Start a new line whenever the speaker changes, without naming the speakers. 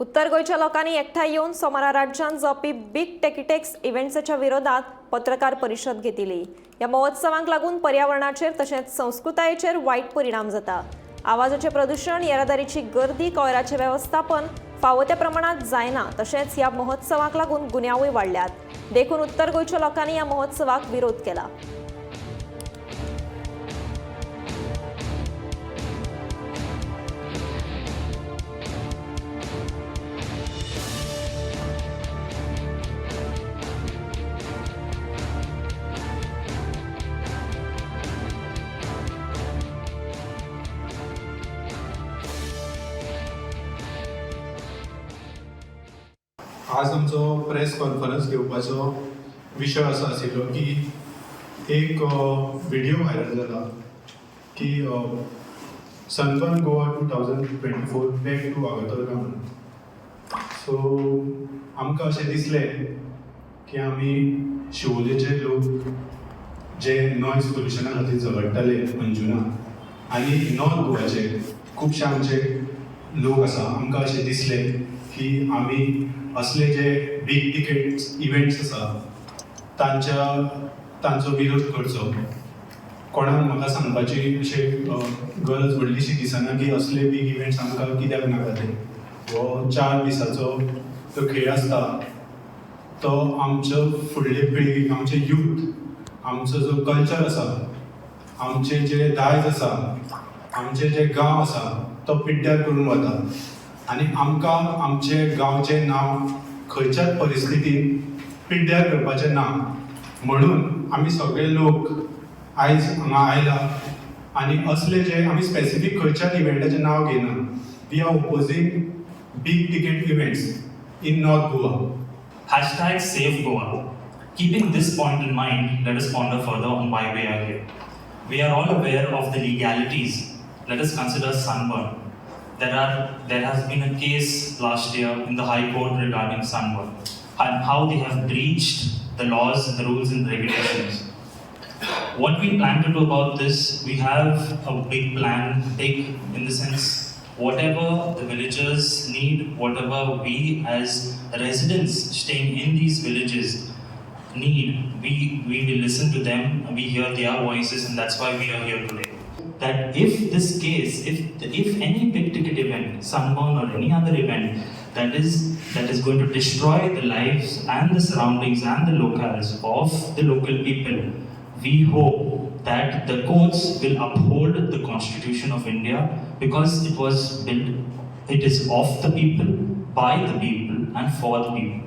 उत्तर गोंयच्या लोकांनी एकठांय येवन सोमारा राज्यांत जावपी बीग टेकिटेक्स इव्हेंट्साच्या विरोधात पत्रकार परिशद घेतिली. ह्या महोत्सवांक लागून पर्यावरणाचेर तशेंच संस्कृतायेचेर वायट परिणाम जाता. आवाजाचें प्रदुशण, येरादारीची गर्दी, कोयराचें वेवस्थापन फावो त्या प्रमाणांत जायना. तशेंच ह्या महोत्सवाक लागून गुन्यांवूय वाडल्यात. देखून उत्तर गोंयच्या लोकांनी ह्या महोत्सवाक विरोध केला.
आज आमचो प्रेस कॉन्फरन्स घेवपाचो विशय असो आशिल्लो की एक व्हिडिओ व्हायरल जाला की Sunburn Goa 2024 back to Vagator काय म्हणून. सो आमकां अशें दिसलें की आमी शिवोलेचे लोक जे नॉयज पोल्युशना खातीर झगडटाले अंजुना आनी नॉर्थ गोवाचे खुबशे आमचे लोक आसा, आमकां अशें दिसलें की आमी असले जे बीग टिकेट्स इव्हेंट्स आसा तांचो विरोध करचो. कोणाक म्हाका सांगपाची अशें गरज व्हडलीशी दिसना की असले बीग इव्हेंट्स आमकां कित्याक नाका ते. हो 4 दिसाचो तो खेळ आसता, तो आमचो फुडले पिळगेक, आमचे यूथ, आमचो जो कल्चर आसा, आमचे जे दायज आसा, आमचे जे गांव आसा, तो पिड्ड्यार करून वता आनी आमकां आमचे गांवचें नांव खंयच्याच परिस्थितीन पिड्ड्यार करपाचें ना. म्हणून आमी सगळे लोक आयज हांगा आयला आनी असले जे आमी स्पेसिफीक खंयच्याच इव्हेंटाचें नांव घेयना. We are opposing big ticket events in North Goa.
#SaveGoa. Keeping this point in mind, let us ponder further on why we are here. We are all aware of the legalities. Let us consider Sunburn. There has been a case last year in the High Court regarding Sunburn and how they have breached the laws, the rules and regulations. What we plan to do about this, we have a big plan, big in the sense whatever the villagers need, whatever we as residents staying in these villages need, we will listen to them, we hear their voices, and that's why we are here today. That if this case, if any big ticket event, Sunburn or any other event, that is going to destroy the lives and the surroundings and the locales of the local people, we hope that the courts will uphold the Constitution of India because it was built, it is of the people, by the people, and for the people.